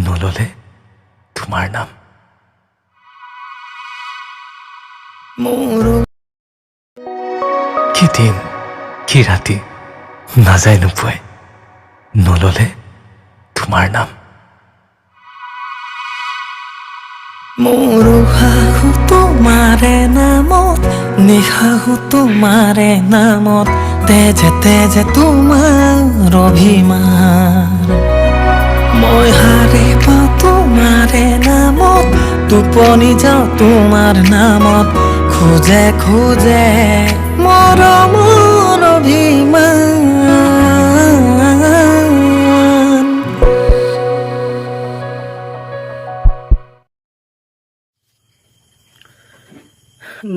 নল'লে তোমাৰ নাম। মোৰ কি দিন কি ৰাতি নাযায় নোপোৱাই, নল'লে তোমাৰ নাম। মোৰ উশাহো তোমাৰে নামত, নিশাহো তোমাৰে নামত, তেজে তেজে তোমাৰ অভিমান। মই সাৰে পাওঁ তোমাৰে নামত, টোপনি যাওঁ তোমাৰ নামত, খোজে খোজে মৰমৰ অভিমান।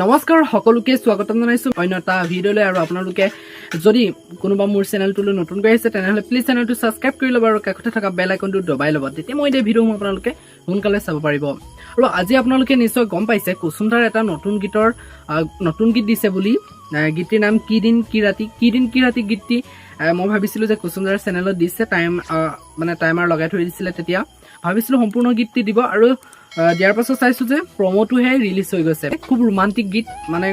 নমস্কাৰ, সকলোকে স্বাগতম জনাইছোঁ অন্য এটা ভিডিঅ'লৈ। আৰু আপোনালোকে যদি কোনোবা মোৰ চেনেলটোলৈ নতুনকৈ আহিছে, তেনেহ'লে প্লিজ চেনেলটো ছাবস্ক্ৰাইব কৰি ল'ব আৰু কাষতে থকা বেল আইকনটো দবাই ল'ব। তেতিয়া মই এতিয়া ভিডিঅ'সমূহ আপোনালোকে সোনকালে চাব পাৰিব। আৰু আজি আপোনালোকে নিশ্চয় গম পাইছে কুসুমদাৰ এটা নতুন গীতৰ নতুন গীত দিছে বুলি। গীতটিৰ নাম কি দিন কি ৰাতি। কি দিন কি ৰাতি গীতটি মই ভাবিছিলোঁ যে কুসুমদাৰ চেনেলত দিছে, টাইম মানে টাইমাৰ লগাই থৈ দিছিলে, তেতিয়া ভাবিছিলোঁ সম্পূৰ্ণ গীতটি দিব। আৰু দিয়াৰ পাছত চাইছোঁ যে প্ৰম'টোহে ৰিলিজ হৈ গৈছে। খুব ৰোমান্টিক গীত, মানে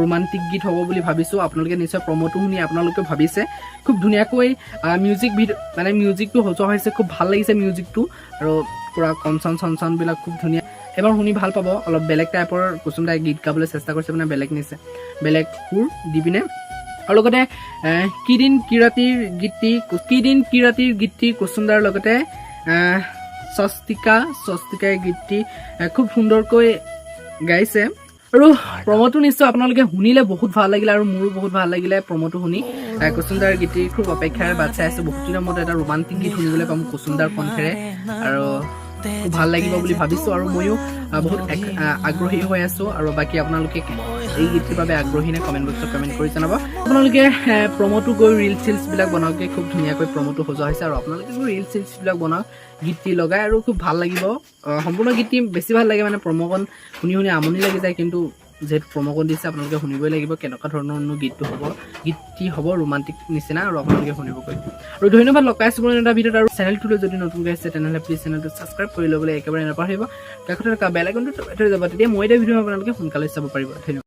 ৰোমান্টিক গীত হ'ব বুলি ভাবিছোঁ। আপোনালোকে নিশ্চয় প্ৰম'টো শুনি আপোনালোকে ভাবিছে। খুব ধুনীয়াকৈ মিউজিক ভিডিঅ' মানে মিউজিকটো সজোৱা হৈছে, খুব ভাল লাগিছে মিউজিকটো। আৰু পূৰা কনচন চনচনবিলাক খুব ধুনীয়া। এবাৰ শুনি ভাল পাব। অলপ বেলেগ টাইপৰ কুসুমদাই গীত গাবলৈ চেষ্টা কৰিছে, মানে বেলেগ নিছে, বেলেগ সুৰ দি পিনে। আৰু লগতে কি দিন কি ৰাতিৰ গীতটি, কি দিন কি ৰাতিৰ গীতটি কুসুমদাৰ লগতে স্বস্তিকাই গীতটি খুব সুন্দৰকৈ গাইছে। আৰু প্ৰম'টো নিশ্চয় আপোনালোকে শুনিলে বহুত ভাল লাগিলে আৰু মোৰো বহুত ভাল লাগিলে প্ৰম'টো শুনি। কুসুমদাৰ গীতটি খুব অপেক্ষাৰে বাট চাই আছোঁ। বহুত দিনৰ মূৰত এটা ৰোমান্টিক গীত শুনিবলৈ পাম কুসুমদাৰ কণ্ঠেৰে আৰু খুব ভাল লাগিব বুলি ভাবিছোঁ। আৰু ময়ো বহুত আগ্ৰহী হৈ আছোঁ। আৰু বাকী আপোনালোকে এই গীতটিৰ বাবে আগ্ৰহী নে, কমেণ্ট বক্সত কমেণ্ট কৰি জনাব। আপোনালোকে প্ৰম'টো গৈ ৰিল চিলছবিলাক বনাওঁগে। খুব ধুনীয়াকৈ প্ৰম'টো সজোৱা হৈছে আৰু আপোনালোকে গৈ ৰিল চিলছবিলাক বনাওক গীতটি লগাই আৰু খুব ভাল লাগিব। সম্পূৰ্ণ গীতটি বেছি ভাল লাগে, মানে প্ৰম'কণ শুনি শুনি আমনি লাগি যায়। কিন্তু যিহেতু প্ৰম'কণ দিছে, আপোনালোকে শুনিবই লাগিব কেনেকুৱা ধৰণৰনো গীতটো হ'ব। গীতটি হ'ব ৰোমান্টিক নিচিনা আৰু আপোনালোকে শুনিবগৈ। আৰু ধন্যবাদ, লগ পাইছোঁ মই এটা ভিডিঅ'ত। আৰু চেনেলটোলৈ যদি নতুনকৈ আহিছে, তেনেহ'লে প্লিজ চেনেলটো ছাবস্ক্ৰাইব কৰি ল'বলৈ একেবাৰে নাপাহৰিব। কাষতে থকা বেল আইকনটো দবাই থৈ যাব, তেতিয়া মই এতিয়া ভিডিঅ' আপোনালোকে সোনকালে চাব পাৰিব। ধন্যবাদ।